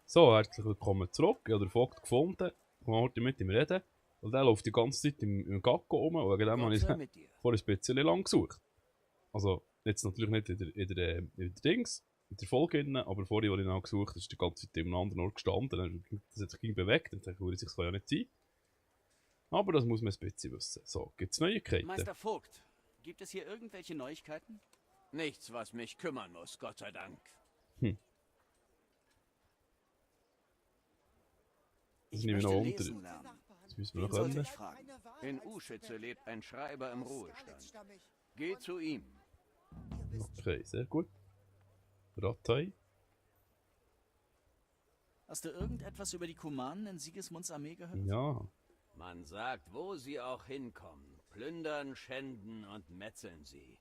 So, herzlich willkommen zurück. Ich habe den Vogt gefunden. Ich habe heute mit ihm reden. Und der läuft die ganze Zeit im Gacko rum. Und wegen dem habe ich vorhin ein bisschen lang gesucht. Also, jetzt natürlich nicht in der Dings, in der Folge, aber vorhin, als ich ihn gesucht habe, ist die ganze Zeit in einem anderen Ort gestanden. Das hat sich bewegt. Und dann würde es ja nicht sein. Aber das muss man ein bisschen wissen. So, gibt es Neuigkeiten? Meister Vogt, gibt es hier irgendwelche Neuigkeiten? Nichts, was mich kümmern muss, Gott sei Dank. Das Ich nehme ich noch möchte unter. lesen lernen. Das müssen wir Wen noch sollte können. ich fragen? In Uschütze lebt ein Schreiber im Ruhestand. Geh zu ihm. Okay, sehr gut. Ratei. Hast du irgendetwas über die Kumanen in Sigismunds Armee gehört? Ja. Man sagt, wo sie auch hinkommen, plündern, schänden und metzeln sie.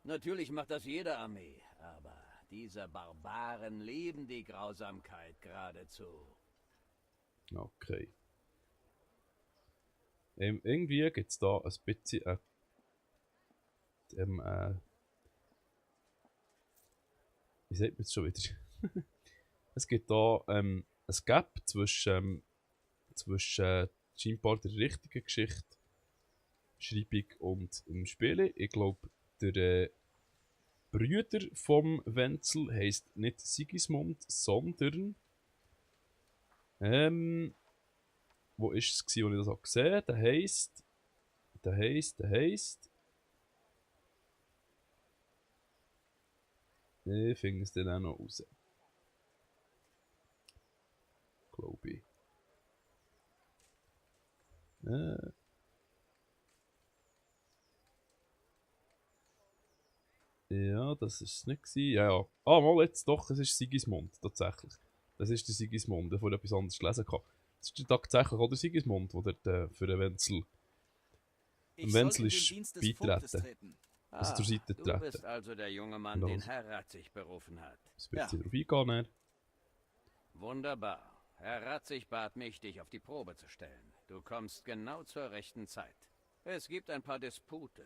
Natürlich macht das jede Armee, aber diese Barbaren lieben die Grausamkeit geradezu. Okay. Irgendwie gibt es da ein bisschen wie sagt man es schon wieder? Es gibt da ein Gap zwischen scheinbar der richtigen Geschichte, Schreibung und dem Spiel. Ich glaube, der Brüder vom Wenzel heisst nicht Sigismund, sondern wo ist es gewesen, wo ich das auch gesehen habe? Der heisst. Ich finde es dann auch noch raus. Glaube ich. Ja, das ist es nicht gewesen. Ja. Ah, mal jetzt doch, es ist Sigismund, tatsächlich. Das ist der Sigismund, der vorher etwas anderes gelesen habe. Das ist tatsächlich auch der Sigismund, der dort für den Wenzel, Ich Wenzel soll in den ist Dienst des Vogtes beitreten. treten. Also zur Seite Du treten. bist also der junge Mann, Ja, den was? Herr Ratzig berufen hat. Das wird sie darauf eingehen. Ne? Wunderbar. Herr Ratzig bat mich, dich auf die Probe zu stellen. Du kommst genau zur rechten Zeit. Es gibt ein paar Dispute.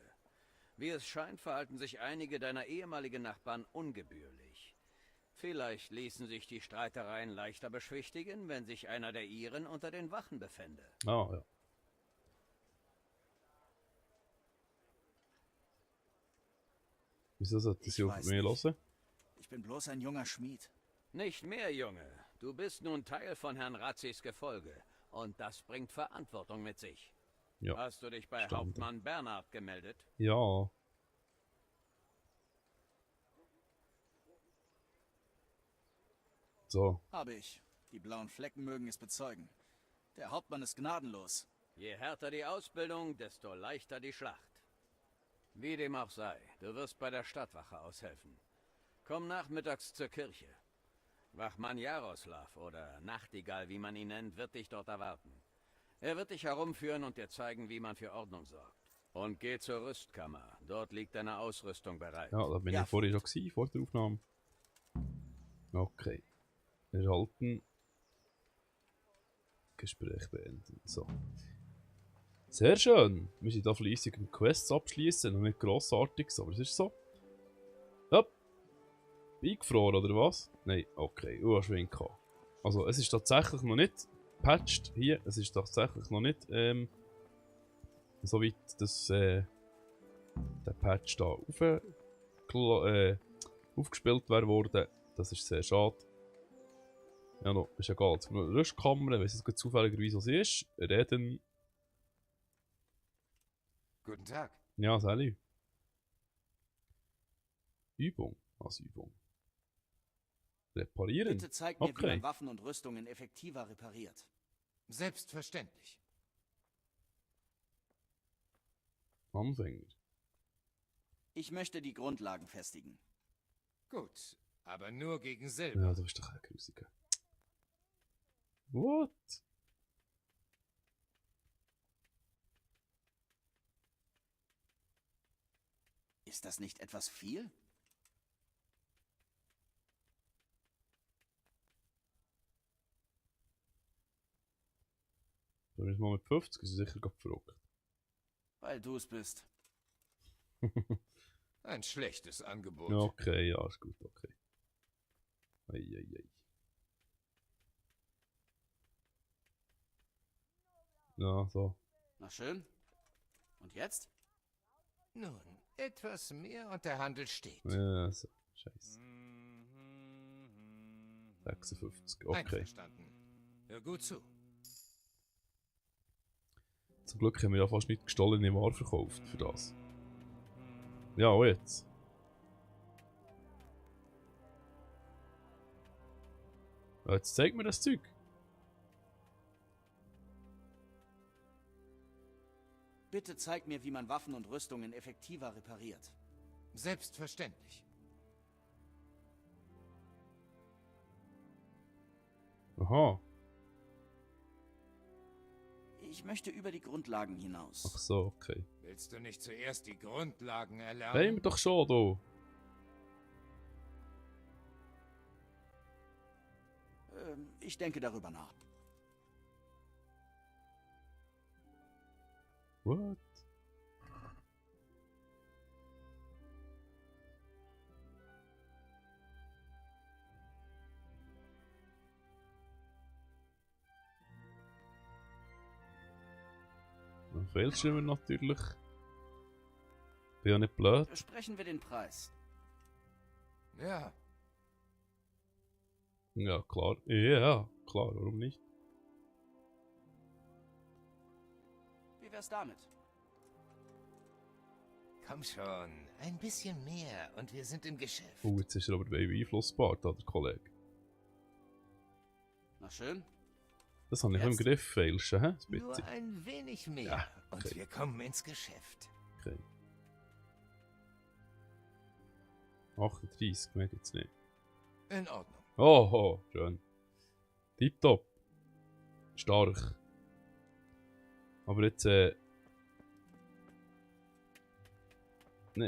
Wie es scheint, verhalten sich einige deiner ehemaligen Nachbarn ungebührlich. Vielleicht ließen sich die Streitereien leichter beschwichtigen, wenn sich einer der ihren unter den Wachen befände. Ah, ja. Wieso sollte sie Ich auf weiß mich nicht. hören? Ich bin bloß ein junger Schmied. Nicht mehr, Junge. Du bist nun Teil von Herrn Ratzigs Gefolge. Und das bringt Verantwortung mit sich. Ja. Hast du dich bei Verstanden. Hauptmann Bernhard gemeldet? Ja. So. Habe ich. Die blauen Flecken mögen es bezeugen. Der Hauptmann ist gnadenlos. Je härter die Ausbildung, desto leichter die Schlacht. Wie dem auch sei, du wirst bei der Stadtwache aushelfen. Komm nachmittags zur Kirche. Wachmann Jaroslav oder Nachtigall, wie man ihn nennt, wird dich dort erwarten. Er wird dich herumführen und dir zeigen, wie man für Ordnung sorgt. Und geh zur Rüstkammer. Dort liegt deine Ausrüstung bereit. Ja, da bin Ja, ich vorher schon gewesen, vor der Aufnahme. Okay. Erhalten. Gespräch beenden. So. Sehr schön. Wir sind da fleissig mit Quests abschließen, noch nicht grossartiges, aber es ist so. Ja. Eingefroren oder was? Nein, okay. Schwing gehabt. Also es ist tatsächlich noch nicht patched hier. Es ist tatsächlich noch nicht soweit, dass der Patch da aufgespielt wäre worden. Das ist sehr schade. Ja, no, ist egal. Zur Rüstkammer, wenn es jetzt zufälligerweise was ist, reden. Guten Tag. Ja, Sally. Übung. Was Übung? Reparieren. Bitte zeig mir, wie Okay. man Waffen und Rüstungen effektiver repariert. Selbstverständlich. Anfänger. Ich möchte die Grundlagen festigen. Gut, aber nur gegen Silber. Ja, du bist doch ein Grusiger. What? Ist das nicht etwas viel? Da bin ich mal mit 50, ist sicher gefragt. Weil du es bist. Ein schlechtes Angebot. Ja, okay, ja, ist gut, okay. Eieiei. Ja, so. Na schön. Und jetzt? Nun, etwas mehr und der Handel steht. Ja, so. Scheiße. 56, okay. Einverstanden. Hör gut zu. Zum Glück haben wir ja fast nicht gestohlene Ware verkauft für das. Ja, und jetzt? Ja, jetzt zeig mir das Zeug. Bitte zeig mir, wie man Waffen und Rüstungen effektiver repariert. Selbstverständlich. Aha. Ich möchte über die Grundlagen hinaus. Ach so, okay. Willst du nicht zuerst die Grundlagen erlernen? Haben wir doch schon da. Ich denke darüber nach. What? Dann fehlst du mir natürlich. Bin ja nicht blöd. Besprechen wir den Preis. Ja, Ja, klar. Ja, klar, warum nicht? Wie wär's damit? komm schon. Ein bisschen mehr und wir sind im Geschäft. Oh, jetzt ist er aber beeinflussbar, da der Kollege. Na schön. Das habe ich Jetzt? im Griff, fehlst du, hä? Das Nur bitte. ein wenig mehr Ja, und okay. wir kommen ins Geschäft. Okay. 38, mehr gibt's nicht. In Ordnung. Oh, schön. Tipptopp. Stark. Aber jetzt, ne,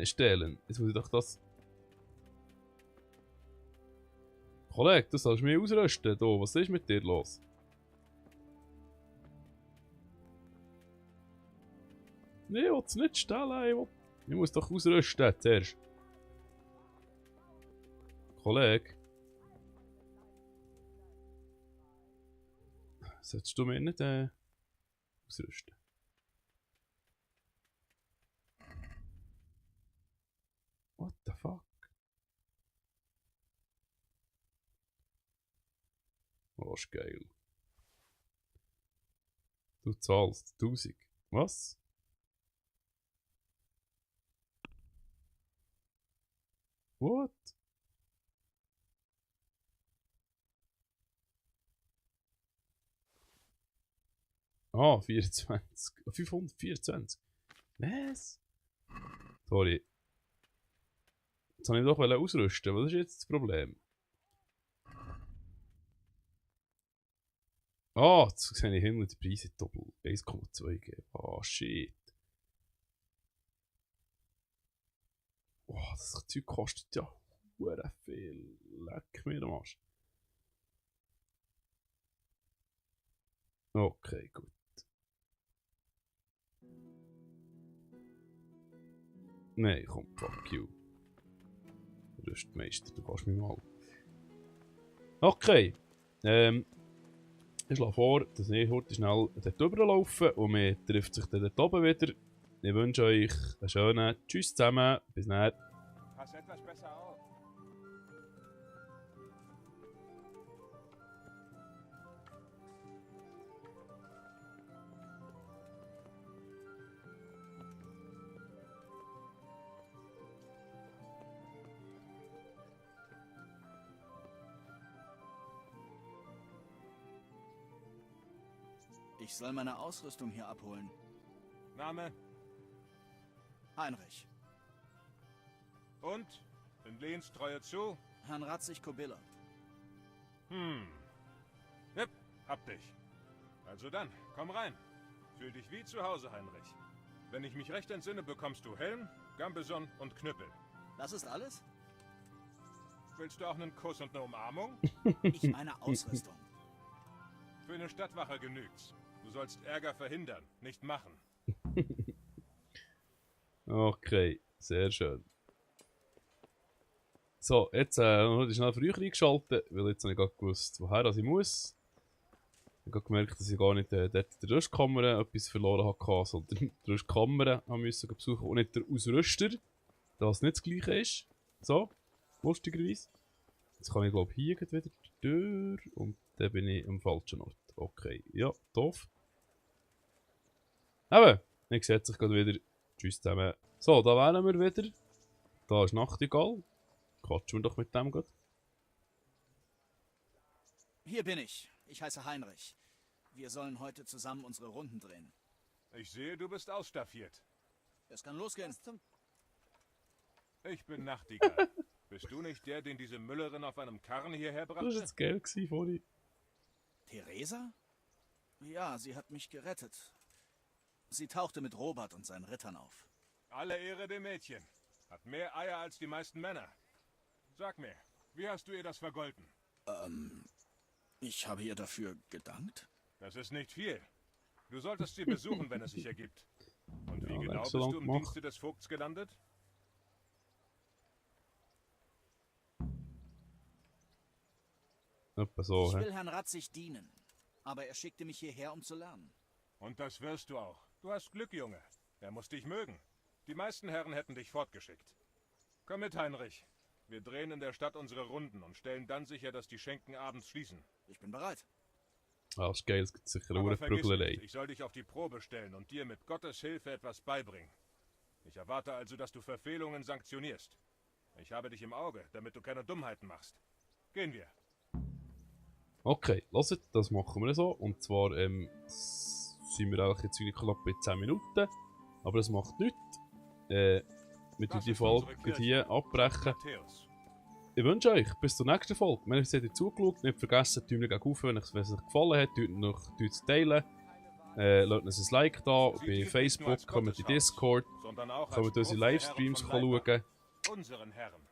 stehlen. Jetzt muss ich doch das... Kollege, du sollst mich ausrüsten. Da. Was ist mit dir los? Nee, ich will es nicht stehlen. Ich muss doch ausrüsten zuerst. Kollege. Solltest du mich nicht ausrüsten? What the fuck? Oh, ist geil. Du zahlst 1000. Was? What? Ah, 24. 524. Was? Sorry. Jetzt wollte ich doch ausrüsten. Was ist jetzt das Problem? Ah, jetzt sehe ich hinten die Preise doppelt. 1,2 geben. Ah, shit. Oh, das Zeug kostet ja hure viel. Leck mir am Arsch. Okay, gut. Nein, komm, fuck you. Rüstmeister, du kannst mich mal. Okay. Ich schlage vor, dass ich heute schnell dort rüberlaufe und man trifft sich dann dort oben wieder. Ich wünsche euch einen schönen Tschüss zusammen. Bis dann. Pass etwas besser auf. Ich soll meine Ausrüstung hier abholen. Name Heinrich. und? In Lehnstreue zu? Herrn Ratzig-Kobiller. Yep, hab dich. Also dann, komm rein. Fühl dich wie zu Hause, Heinrich. Wenn ich mich recht entsinne, bekommst du Helm, Gambeson und Knüppel. Das ist alles? Willst du auch einen Kuss und eine Umarmung? Ich meine Ausrüstung. Für eine Stadtwache genügt's. Du sollst Ärger verhindern, nicht machen. Okay, sehr schön. So, jetzt habe ich schnell früher eingeschaltet, weil jetzt habe ich gerade gewusst, woher ich muss. Ich habe gemerkt, dass ich gar nicht dort in der Rüstkammer etwas verloren hatte, sondern die Rüstkammer musste besuchen und nicht der Ausrüster, das nicht das gleiche ist. So, lustigerweise. Jetzt kann ich glaube hier wieder durch und dann bin ich am falschen Ort. Okay, ja, doof. Eben, ich sehe sich gerade wieder. Tschüss zusammen. So, da wären wir wieder. Da ist Nachtigall. Quatschen wir doch mit dem gerade. Hier bin ich. Ich heiße Heinrich. Wir sollen heute zusammen unsere Runden drehen. Ich sehe, du bist ausstaffiert. Es kann losgehen. Ich bin Nachtigall. Bist du nicht der, den diese Müllerin auf einem Karren hierher brachte? Das war jetzt geil vorhin. Theresa? Ja, sie hat mich gerettet. Sie tauchte mit Robert und seinen Rittern auf. Alle Ehre dem Mädchen. Hat mehr Eier als die meisten Männer. Sag mir, wie hast du ihr das vergolten? Ich habe ihr dafür gedankt. Das ist nicht viel. Du solltest sie besuchen, wenn es sich ergibt. Und wie Ja, genau bist so lang du im gemacht. Dienste des Vogts gelandet? Etwa so, Ich hä? will Herrn Ratzig dienen. Aber er schickte mich hierher, um zu lernen. Und das wirst du auch. Du hast Glück, Junge. Er muss dich mögen. Die meisten Herren hätten dich fortgeschickt. Komm mit, Heinrich. Wir drehen in der Stadt unsere Runden und stellen dann sicher, dass die Schenken abends schließen. Ich bin bereit. Ah, das ist geil, es gibt sicher Aber eine vergiss Prügelei. nicht, ich soll dich auf die Probe stellen und dir mit Gottes Hilfe etwas beibringen. Ich erwarte also, dass du Verfehlungen sanktionierst. Ich habe dich im Auge, damit du keine Dummheiten machst. Gehen wir. Okay, lasst, das machen wir so. Und zwar sind wir eigentlich jetzt knapp bei 10 Minuten. Aber das macht nichts. Wir tun Das die ist Folge unsere Kirche. hier abbrechen. Matthäus. Ich wünsche euch bis zur nächsten Folge. Wenn euch das zugeschaut, nicht vergessen, Daumen gegen auf, wenn es euch gefallen hat, tut es teilen. Lasst uns ein Like da Sie bei dient nicht nur Facebook, als kommt in Gotteshaus, Discord, sondern auch kommt als unsere Gruft der Livestreams Herren von Leibach. schauen. Unseren Herren.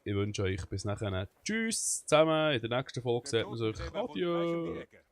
Ich wünsche euch bis nachher. Tschüss zusammen. In der nächsten Folge Der sieht man sich. Totengräber wohnt gleich um die Adieu. Ecke.